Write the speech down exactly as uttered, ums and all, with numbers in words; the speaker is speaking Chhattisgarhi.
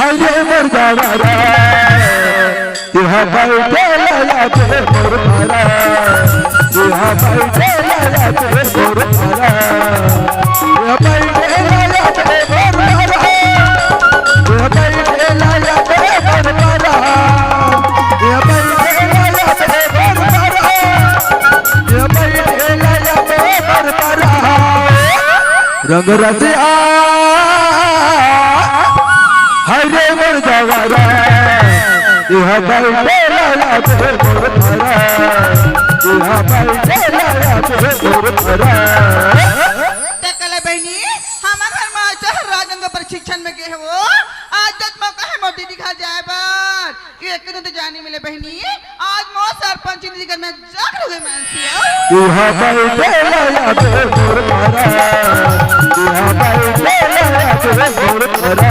अरे मोर जावरा, इहाँ बैठे लाया ते मोर पारा, इहाँ बैठे लाया ते मोर पारा, इहाँ बैठे लाया ते मोर पारा, इहाँ बैठे लाया ते मोर पारा, इहाँ बैठे लाया ते मोर पारा, इहाँ बैठे लाया ते मोर पारा। रंग रसिया, हाय रे मोर जावरा, इहाँ बैठे लाया ते मोर पारा, इहाँ बैठे लाया ते मोर पारा। ते कले बहिनी, हमर घर मास्टर राजन के प्रशिक्षण में गे हे वो, आज जब मौका हे मोर दीदी घर जाए बर। के एक दिन तो जानी मिले बहिनी, आज मोर सरपंच जी घर में जाकर हुए मानसिया। इहाँ बैठे लाया ते मोर पारा, इहाँ बैठे लाया ते मोर पारा।